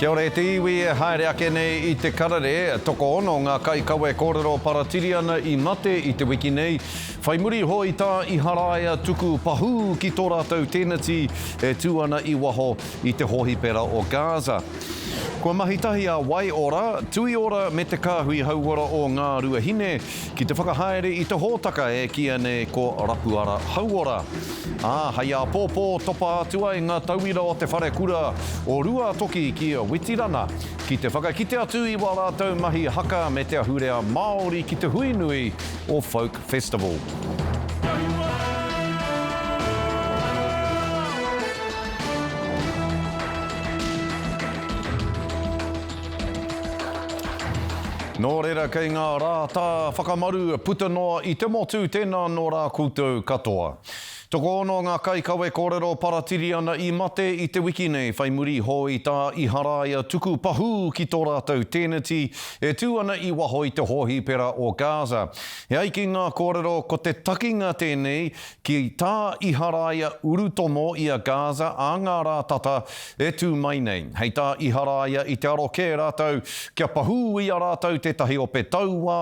Kia ora e te iwi e haere ake nei i te karere, tokoono ngā kaikawe kōrero Paratiriana i mate i te wiki nei, whai muri iho i tā Iharaia tuku pahū ki tō rātou teneti e tū ana i waho i te hōhipera o Gaza. Kua mahi tahi a Waiora, Tuiora me te Kāhui Hauora o Ngāruahine ki te whakahaere i te hōtaka e kīia nei ko Rapuara Hauora. Ā, hei āpōpō topa atu ai ngā tauira o te wharekura o Ruatoki ki Witirana ki te whakakite atu i wā rātou mahi haka me te ahurea Māori ki te hui nui o Folk Festival. Nō reira kei ngā rātā whakamaru puta noa i te motu, tēnā nō rā koutou katoa. Tokoono ngā kaikawe kōrero Paratiriana i mate i te wiki nei whai muri iho i tā Iharaia tuku pahū ki tō rātou tēneti e tū ana i waho i te hōhipera o Gaza. E ai ki ngā kōrero ko te takinga tēnei Ki tā Iharaia urutomo i a Gaza ā ngā rā tata e tū mai nei. Hei tā Iharaia i te aro kē rātou kia pahū i a rātou tētahi ope tauā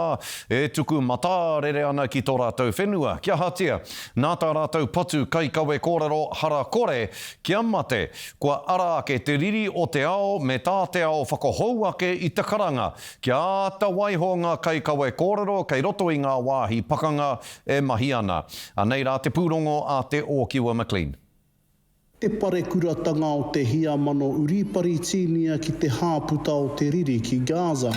e tuku matā rere ana ki tō rātou whenua. Kia ahatia, nā tā rātou patu kaikawe kōrero hara kore kia mate, kua ara ake te riri o te ao me tā te ao whakahou ake i te karanga kia āta waiho ngā kaikawe kōrero kei roto i ngā wāhi pakanga E mahi ana. Anei rā te pūrongo a Te Ōkiwa McLean. Te parekuratanga o te hiamano uri Paritīnia ki te hāputa o te riri ki Gaza,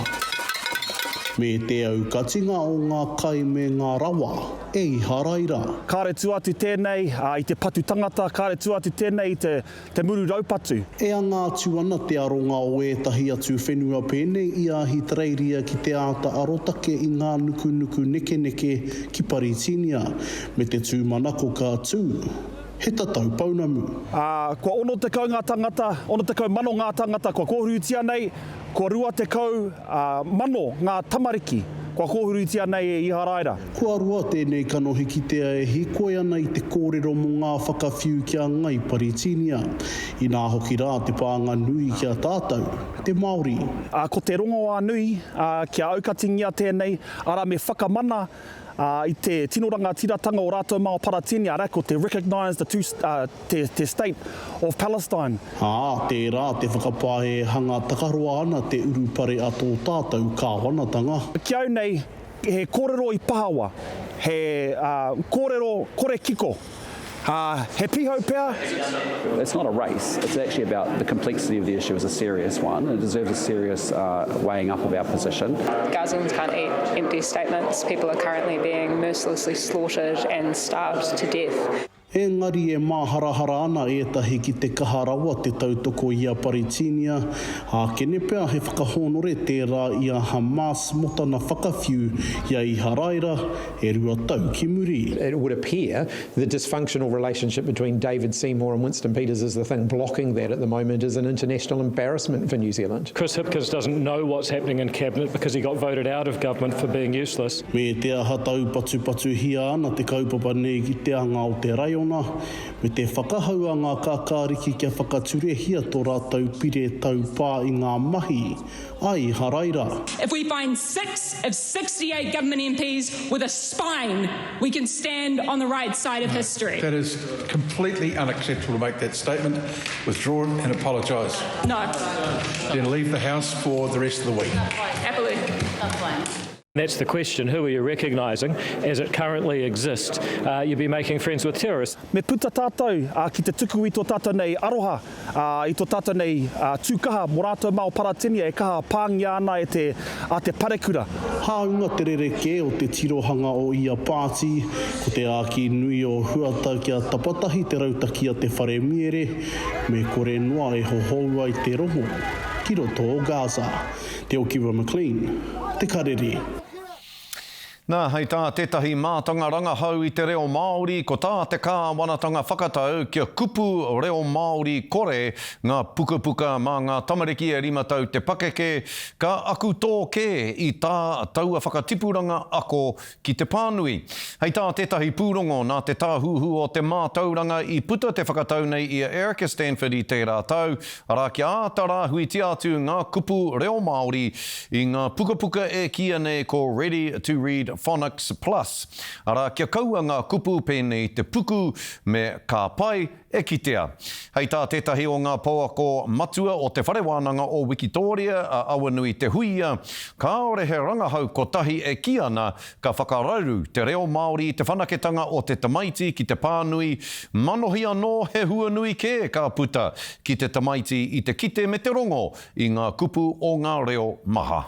me te aukatinga o ngā kai me ngā rawa e Iharaira. Kāre tua atu tēnei i te patu tangata, kāre tua atu tēnei i te Te muru raupatu. E anga atu ana te aronga o ētahi atu whenua pēnei i Ahitereiria ki te āta arotake i ngā nukunuku nekeneke ki Paritīnia, me te tūmanako ka tū he tatau pounamu. Ā, kua 60 ngā tāngata, 60,000 ngā tāngata kua kōhurutia nei, kua 20,000 ngā tamariki kua kōhurutia nei e Iharaira. Kua roa tēnei kanohi kitea e hīkoi ana i te kōrero mō ngā whakawhiu ki a Ngai Paritīnia. Inā hoki rā te pānga nui ki a tātou, te Māori. Ā, ko te rongoā nui, ā, kia aukatingia tēnei, arā, me whakamana, ā, i te tino rangatiratanga o rātou mā o Paratīnia, arā, ko te recognise the two, ā, te, te state of Palestine. Ā, tērā te whakapae e hanga takaroa ana te urupare a tō tātou kāwanatanga. Ki au nei, He kōrero i pahawa, he kōrero kore kiko, he pihau pea. It's not a race, it's actually about the complexity of the issue is a serious one and it deserves a serious weighing up of our position. Gazans can't eat empty statements, people are currently being mercilessly slaughtered and starved to death. Engari e māharahara ana ētahi ki te kaha rawa te tautoko i a Paritīnia, ākene pea he whakahōnore tērā i a Hamas mō tana whakawhiu i a Iharaira e rua tau ki muri. It would appear the dysfunctional relationship between David Seymour and Winston Peters is the thing blocking that at the moment is an international embarrassment for New Zealand. Chris Hipkins doesn't know what's happening in Cabinet because he got voted out of government for being useless. Me te aha taupatupatuhia ana te kaupapa nei ki te anga o te raiona, me te whakahau a ngā kākāriki kia whakaturehia tō rātou pire taupā i ngā mahi a Iharaira. If we find six of 68 government MPs with a spine, we can stand on the right side of history. That is completely unacceptable to make that statement. Withdraw it and apologise. No. Then leave the House for the rest of the week. Happily. That's the question, who are you recognising as it currently exists? Uh, you'd be making friends with terrorists. Me puta tātou ki te tuku i tō tātou nei aroha, i tō tātou nei tū kaha mō rātou mā o Paratinia e kaha pāngia ana e te, a te parekura. Hāunga te rerekē o te tirohanga o ia pāti, ko te āki nui o Huata kia tapatahi te rautaki a te whare miere, me kore noa e hohou ai te rongo ki roto o Gaza. Te Okiwa McLean, Te Karere. Nā, hei tā tētahi mātanga rangahau i te reo Māori, ko tā te kāwanatanga whakatau kia kupu reo Māori kore ngā pukapuka mā ngā tamariki e rima tau te pakeke, ka akutō kē i tā taua whakatipuranga ako ki te pānui. Hei tā tētahi pūrongo nā te Tāhuhu o te Mātauranga i puta te whakatau nei i a Erica Stanford i tērā tau, arā kia āta rāhuitia atu ngā kupu reo Māori i ngā pukapuka e kīia nei ko Ready to Read Phonics Plus, arā kia kaua ngā kupu pēnei te puku me ka pai e kitea. Hei tā tētahi o ngā pouako matua o Te Whare Wānanga o Wikitōria, a Awanui Te Huia, kāore he rangahau kotahi e kī ana Ka whakararu te reo Māori i te whanaketanga o te tamaiti ki te pānui, manohi anō he huanui kē ka puta ki te tamaiti i te kite me te rongo i ngā kupu o ngā reo maha.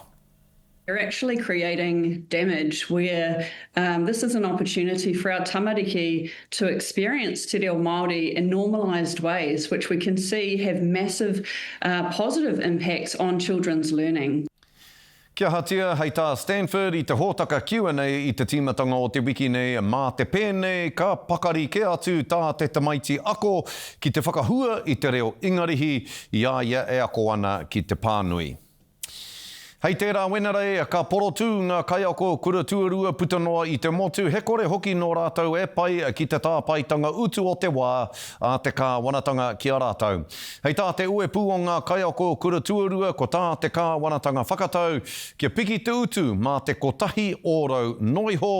You're actually creating damage where this is an opportunity for our tamariki to experience te reo Māori in normalised ways which we can see have massive positive impacts on children's learning. Kia ahatia, hei tā Stanford i te hōtaka Q&A i te tīmatanga o te wiki nei, mā te pēnei ka pakari kē atu tā te tamaiti ako ki te whakahua i te reo Ingarihi i a ia e ako ana ki te pānui. Hei tērā Wenerei, ka porotū ngā kaiako kura tuarua puta noa i te motu, he kore hoki nō rātou e pai ki te tāpaetanga utu o te wā a te kāwanatanga ki a rātou. Hei tā te uepū o ngā kaiako kura tuarua, ko tā te kāwanatanga whakatau, kia piki te utu mā te 1% noiho,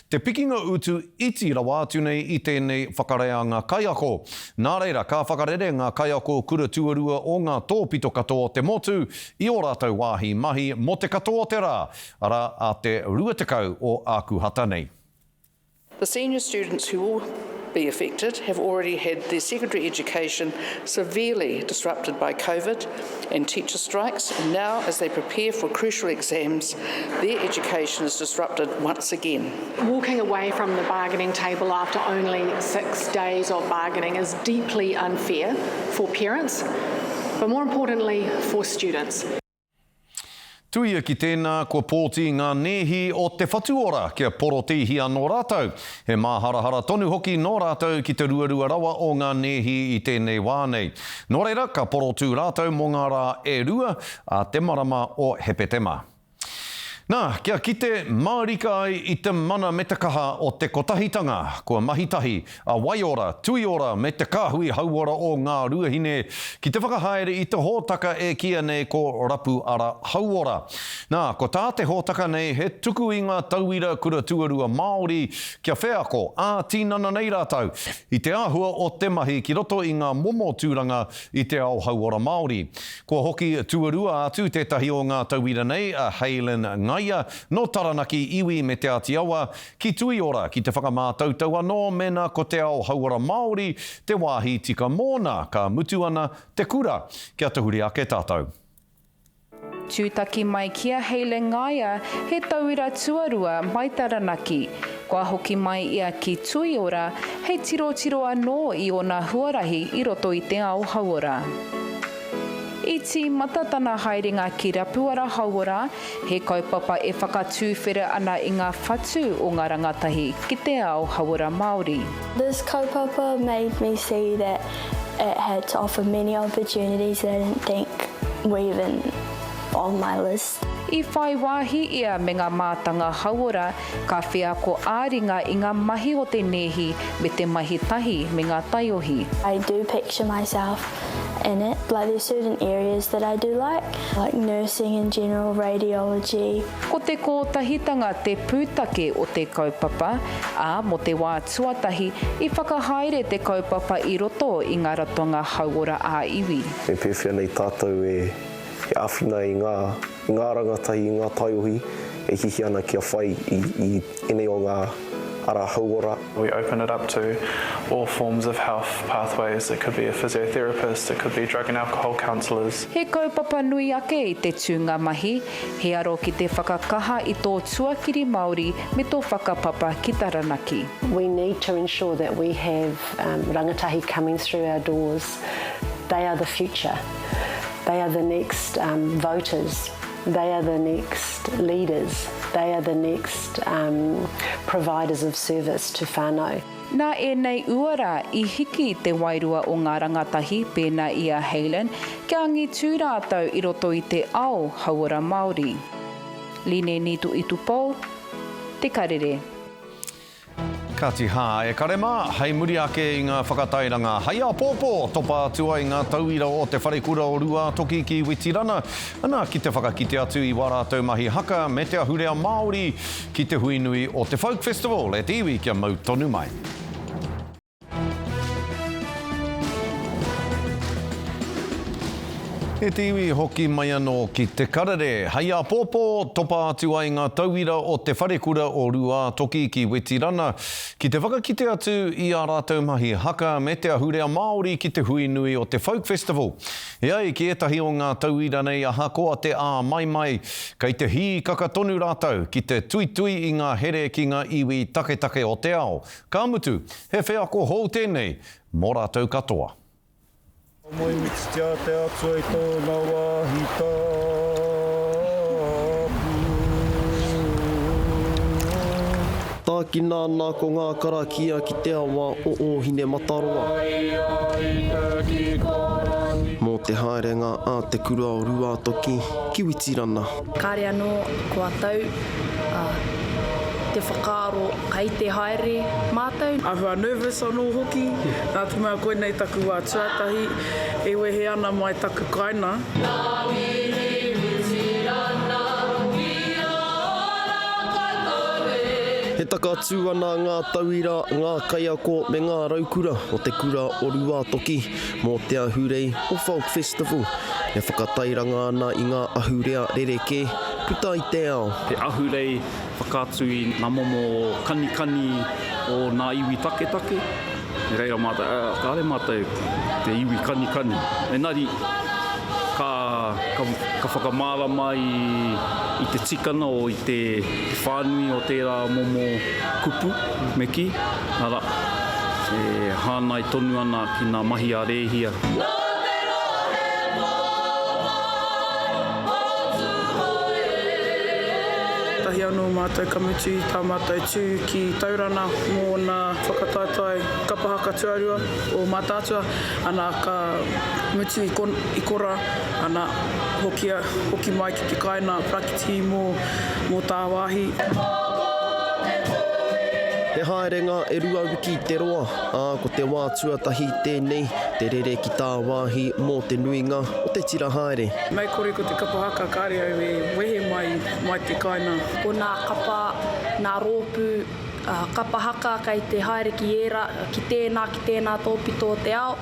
te pikinga utu iti rawa atu nei i tēnei whakareanga kaiako. Nā reira, ka whakarere ngā kaiako kura tuarua o ngā tōpito katoa o te motu i ō rātou wāhi mahi mō te katoa o te rā, arā, a te 20 o Ākuhata nei. The senior students who will be affected have already had their secondary education severely disrupted by COVID and teacher strikes, and now as they prepare for crucial exams, their education is disrupted once again. Walking away from the bargaining table after only six days of bargaining is deeply unfair for parents, but more importantly for students. Tuia ki tēnā, kua pōti ngā nēhi o Te Whatu Ora kia porotīhi anō rātou. He māharahara tonu hoki nō rātou ki te ruarua rawa o ngā nēhi i tēnei wā nei. Nō reira, ka porotū rātou mō ngā rā e rua a te marama o Hepetema. Nā, kia kite mārika ai i te mana me te kaha o te kotahitanga, kua mahi tahi a Waiora, Tuiora me te Kāhui Hauora o Ngāruahine ki te whakahaere i te hōtaka e kīia nei ko Rapu Ara Hauora. Nā, ko tā te hōtaka nei he tuku i ngā tauira kura tuarua Māori kia wheako ā-tinana nei rātou i te āhua o te mahi ki roto i ngā momo tūranga i te ao hauora Māori. Kua hoki tuarua atu tētahi o ngā tauira nei, a Haylen Ngaia, nō Taranaki iwi me Te Āti Awa, ki Tuiora ki te whakamātautau anō mēnā ko te ao hauora Māori te wāhi tika mōna, ka mutu ana te kura. Kia tahuri ake tātou. Tūtaki mai ki a Haylen Ngaia, he tauira tuarua mai Taranaki. Kua hoki mai ia ki Tuiora hei tirotiro anō i ōna huarahi i roto i te ao hauora. I tīmata tana haerenga ki Rapuara Hauora, he kaupapa e whakatūwhera ana i ngā whatu o ngā rangatahi ki te ao hauora Māori. This kaupapa made me see that it had to offer many opportunities that I didn't think were even on my list. I whai wāhi ia me ngā mātanga hauora, ka wheako ā-ringa i ngā mahi o te nēhi me te mahi tahi me ngā taiohi. I do picture myself in it, like there's certain areas that I do like, like nursing in general, radiology. Ko te kōtahitanga te pūtake o te kaupapa, ā, mō te wā tuatahi i whakahaere te kaupapa i roto i ngā ratonga hauora ā-iwi. Me pēwhea nei tātou e āwhina i ngā, i ngā rangatahi, i ngā taiohi e hiahia ana kia whai i, i ēnei o ngā ara hauora. We open it up to all forms of health pathways, it could be a physiotherapist, it could be drug and alcohol counsellors. He kaupapa nui ake i te tūnga mahi, he aro ki te whakakaha i tō tuakiri Māori me tō whakapapa ki Taranaki. We need to ensure that we have rangatahi coming through our doors. They are the future. They are the next voters. They are the next leaders, they are the next um, providers of service to whānau. Nā ēnei uara i hiki te wairua o ngā rangatahi pēnā i a Halen kia angitū rātou i roto i te ao hauora Māori. Line Nito Itupou, Te Karere. Kati hā, e kare mā, hei muri ake i ngā whakatairanga. Hei āpōpō, topa atu ai ngā tauira o Te Wharekura o Rūātoki ki Witirana, ana ki te whakakite atu i wā rātou mahi haka me te ahurea Māori ki te hui nui o te Folk Festival e te iwi kia mau tonu mai. E te iwi, hoki mai anō ki te karere. Hei āpōpō, topa atu ai ngā tauira o Te Wharekura o Rūātoki ki Wetirana ki te whakakite atu i ā rātou mahi haka me te ahurea Māori ki te hui nui o te Folk Festival. E ai ki ētahi o ngā tauira nei ahakoa te āmaimai, kei te hīkaka tonu rātou ki te tuitui i ngā here ki ngā iwi taketake o te ao. Ka mutu, he wheako hou tēnei mō rātou katoa. Moemititia te Atua i tōna wāhi tapu. Tākina ana ko ngā karakia ki te awa o Ōhinemataroa. Mō te haerenga a Te Kura o Rūātoki ki Witirana. Kāre anō kua tau te whakaaro kei te haere mātou. Āhua nervous anō hoki, nā te mea koinei taku wā tuatahi e wehe ana mai taku kaina. He takatū ana ngā tauira, ngā kaiako me ngā raukura o Te Kura o Rūātoki mō te ahurei o Folk Festival e whakatairanga ana i ngā ahurea rerekē puta i te ao. He ahurei whakaatu i ngā momo kanikani o ngā iwi taketake. I reira mātou, ā, kāre mātou te iwi kanikani. Engari, ka, ka, ka whakamārama i, i te tikanga o i te, te whānui o tērā momo kupu, me kī, arā, e hāngai tonu ana ki ngā mahi a Rēhia. Nō te rohe pōwhai o Tūhoe e. Tahi anō mātou ka mutu i tā mātou tū ki Taurana mō nā whakataetae kapa haka tuarua o Mātaatua, ana ka mutu i i kora, ana hoki hoki mai ki te kāina Parakitihi mō mō tāwāhi. He haerenga e rua wiki te roa, ā, ko te wā tuatahi tēnei te rere ki tāwāhi mō te nuinga o te tira haere. Mei kore ko te kapa haka kāre au e wehe mai mai te kāinga. Ko nā kapa, nā rōpū kapa haka kei te haere ki ērā, ki tēnā, ki tēnā tōpito o te ao.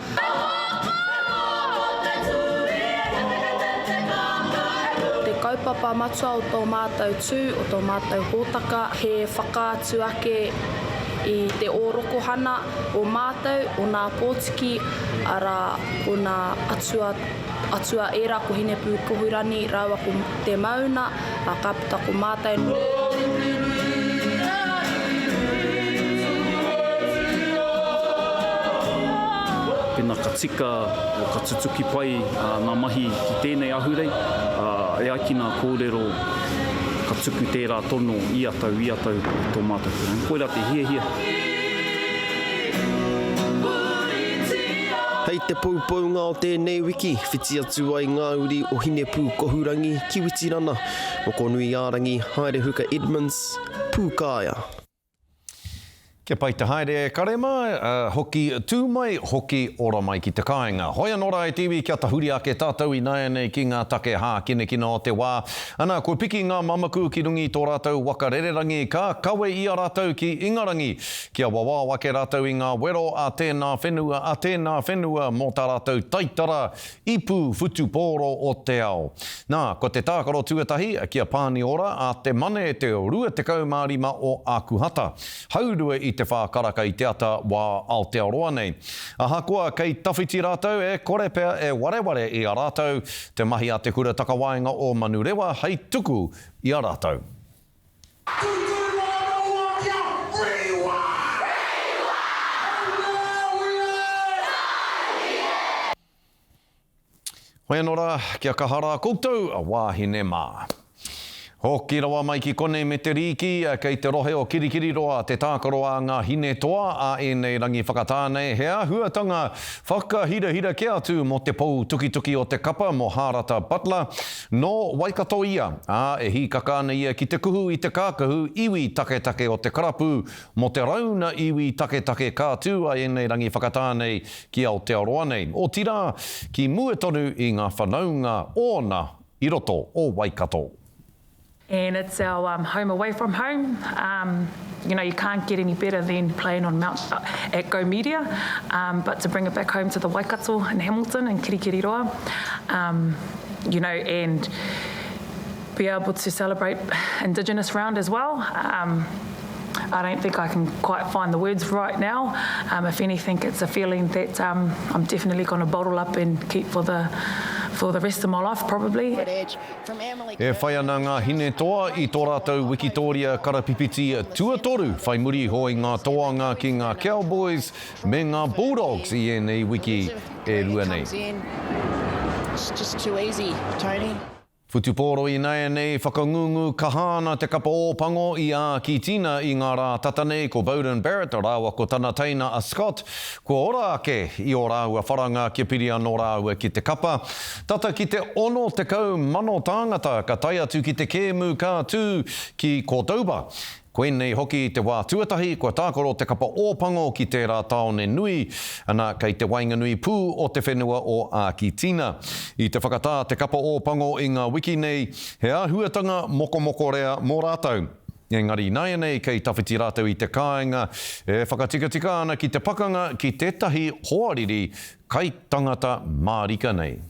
Te kaupapa matua o tō mātou tū, o tō mātou hōtaka, he whakaatu ake i te ōrokohana o mātou, o nā pōtiki, arā, o nā atua, atua ērā ko Hinepūkohurani rāua ko Te Mauna, ā, ka puta ko mātou. Pēnā ka tika, ka tutuki pai ngā mahi ki tēnei ahurei, e ai ki ngā kōrero ka tuku tērā tono ia tau, ia tau i tō mātou kura. Koirā te hiahia. Hei te poupounga o tēnei wiki, whiti atu ai ngā uri o Hinepūkohurangi ki Witirana. Mokonuiārangi Haerehuka Edmonds, Pūkāea. Kia pai te haere e kare mā, hoki tū mai, hoki ora mai ki te kāinga. Hoi anō rā e te iwi kia tahuri ake tātou ināianei ki ngā take hākinakina o te wā. Ana, kua piki ngā mamaku ki runga i tō rātou waka rererangi, ka kawe i a rātou ki Ingarangi, kia wawao ake rātou i ngā wero a tēnā whenua, a tēnā whenua mō tā rātou taitara ipu whutupōro o te ao. Nā, ko te tākaro tuatahi ki a Pāniora a te Mane te 25 o Ākuhata, haurua i te whā karaka i te ata wā Aotearoa nei. Ahakoa kei tawhiti rātou, e kore pea e wareware i a rātou te mahi a te Kura Takawaenga o Manurewa hei tuku i a rātou. Hoi anō rā, kia kaha rā koutou, wāhine mā. Hoki rawa mai ki konei me te rīki, kei te rohe o Kirikiriroa te tākaro a ngā hine toa a ēnei rangi whakatā nei, he āhuatanga whakahirahira kē atu mō te pou tukituki o te kapa mō Hārata Butler. Nō Waikato ia, ā, e hīkaka ana ia ki te kuhu i te kākahu iwi taketake o te karapu mō te rauna iwi taketake ka tū a ēnei rangi whakatā nei ki Aotearoa nei, otirā, ki mua tonu i ngā whanaunga ōna i roto o Waikato. And it's our um, home away from home. Um, you know, you can't get any better than playing on Mount uh, at Go Media, um, but to bring it back home to the Waikato in Hamilton and Kirikiriroa, um, you know, and be able to celebrate Indigenous round as well. Um, I don't think I can quite find the words right now. Um, if anything, it's a feeling that um, I'm definitely going to bottle up and keep for the for the rest of my life probably. E whai ana ngā hine toa i tō rātou wikitōria karapipiti tuatoru whai muri iho i ngā toanga ki ngā Cowboys me ngā Bulldogs i ēnei wiki e rua nei. It's just too easy, Tony. Whutupōro ināianei, whakangungu kaha ana te kapa Ōpango i Ākitina i ngā rā tata nei ko Beauden Barrett rāua ko tana teina a Scott kua ora ake i ō rāua wharanga kia piri anō rāua ki te kapa. Tata ki te 60,000 tāngata ka tae atu ki te kēmu ka tū ki Cordoba. Koinei hoki te wā tuatahi kua tākaro te kapa Ōpango ki tērā tāone nui, ana, kei te waenganui pū o te whenua o Ākitina. I te whakatā te kapa Ōpango i ngā wiki nei, he āhuatanga mokomokorea mō rātou. Engari ināianei kei tawhiti rātou i te kāinga e whakatikatika ana ki te pakanga ki tētahi hoariri kaitangata mārika nei.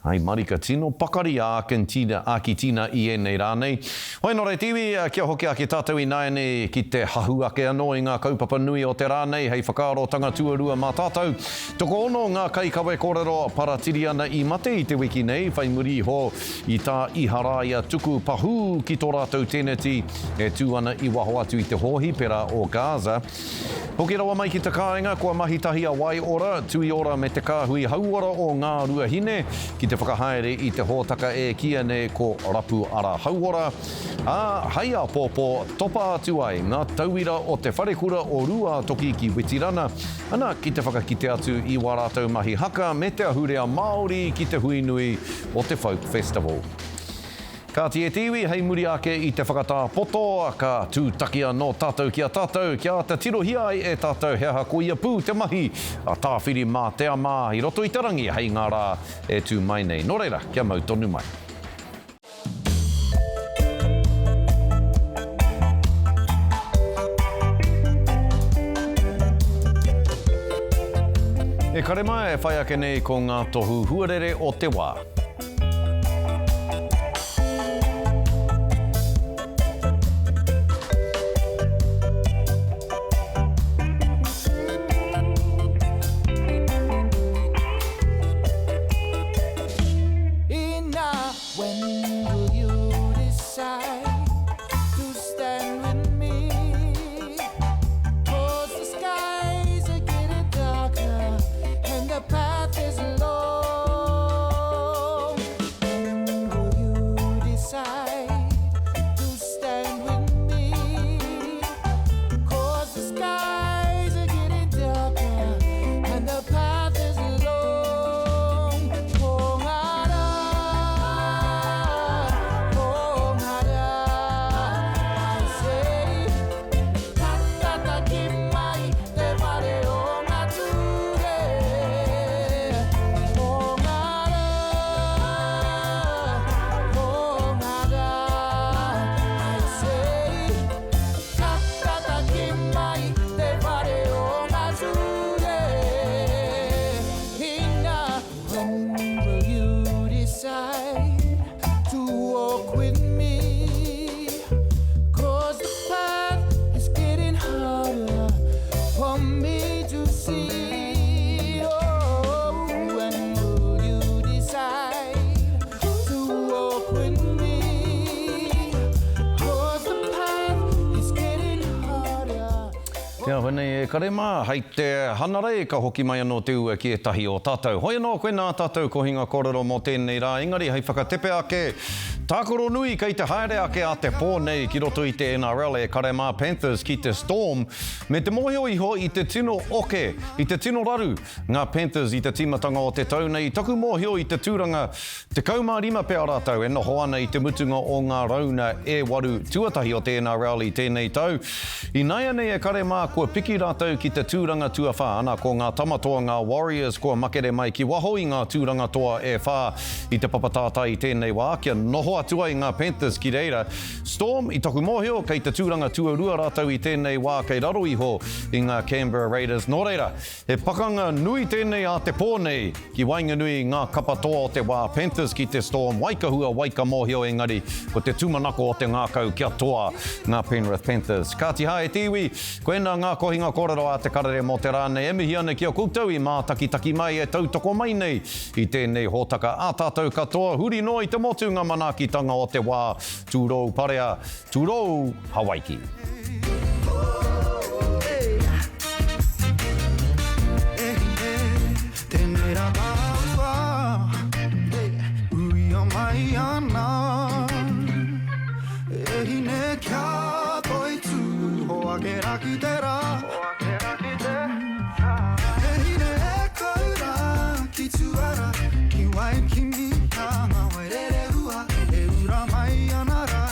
Hai marika tino pakari a Akentina, Akitina i ēnei rā nei. Hoi nō reira te iwi, kia hoki ake tātou ināianei ki te hahu ake anō i ngā kaupapa nui o te rā nei hei whakaarotanga tuarua mā tātou. Tokoono ngā kaikawe kōrero Paratiriana i mate i te wiki nei whai muri iho i tā Iharaia tuku pahū ki tō rātou teneti e tū ana i waho atu i te hōhipera o Gaza. Hoki rawa mai ki te kāinga, kua mahi tahi a Wai Ora, Tui Ora me te Kāhui Hauora o Ngāruahine ki te whakahaere i te hōtaka e kīia nei ko Rapu Ara Hauora, ā, hei āpōpō topa atu ai ngā tauira o te Wharekura o Rūātoki ki Witirana, ana, ki te whakakite atu i wā rātou mahi haka me te ahurea Māori ki te hui nui o te Folk Festival. Kāti e te iwi, hei muri ake i te whakatā poto, ka tūtaki anō tātou ki a tātou, kia āta tirohia ai e tātou he aha koia pū te mahi a Tāwhirimātea mā i roto i te rangi hei ngā rā e tū mai nei. Nō reira, kia mau tonu mai. E kare mā e whai ake nei ko ngā tohu huarere o te wā. Āhuanei e kare mā, hei te Hanarei ka hoki mai anō te ua ki ētahi o tātou. Hoi anō koinā ā tātou kohinga kōrero mō tēnei rā, engari hei whakatepe ake, tākaro nui kei te haere ake a te pō nei ki roto i te NRL e kare mā Panthers ki te Storm, me te mōhio iho i te tino oke, i te tino raru ngā Panthers i te tīmatanga o te tau nei. Taku mōhio i te tūranga 15 pea rātou e noho ana i te mutunga o ngā rauna e waru tuatahi o te NRL i tēnei tau. Ināianei e kare mā kua piki rātou ki te tūranga tuawhā, ana ko ngā tamatoa ngā Warriors kua makere mai ki waho i ngā tūranga toa e whā i te papa tātai i tēnei wā kia noho atu ai ngā Panthers ki reira. Storm, i taku mōhio, kei te tūranga tuarua rātou i tēnei wā kei raro iho i ngā Canberra Raiders. Nō reira, He pakanga nui tēnei ā te pō nei ki waenganui i ngā kapa toa o te wā, Panthers ki te Storm, Waikahua, Waikamōhio engari ko te tūmanako o te ngākau kia toa ngā Penrith Panthers. Kāti hā e te iwi, koinā ngā kohinga kōrero a Te Karere mō te rā nei e mihi ana ki a koutou i mātakitaki mai e tautoko mai nei i tēnei hōtaka ā tātou katoa huri noa i te motu ngā manaakitanga o te wā, tūrou parea, Tūrou Hawaiki.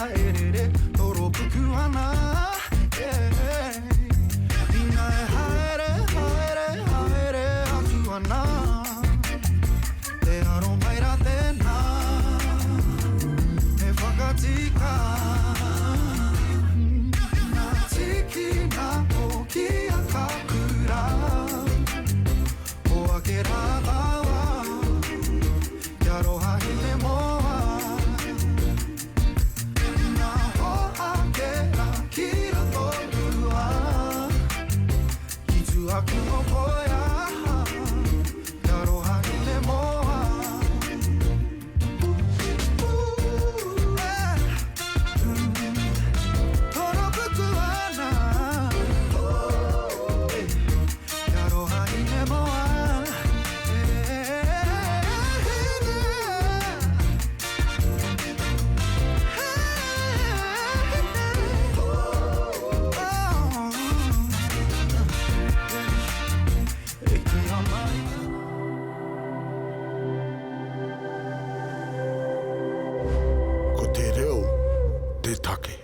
E rere toropuku ana, yeah. Ina e haere, haere, haere atu ana Te aro mai rā tēnā Me whakatika Ina tīkina hoki a Kakura Hoake rā tāua Kia aroha Hinemoa Nā hoa ake rā ki Rotorua Ki tuaku o Koea Kia aroha Hinemoa Ooh, eh. Toropuku ana Ooh, eh. Kia aroha Hinemoa Ko te reo te take.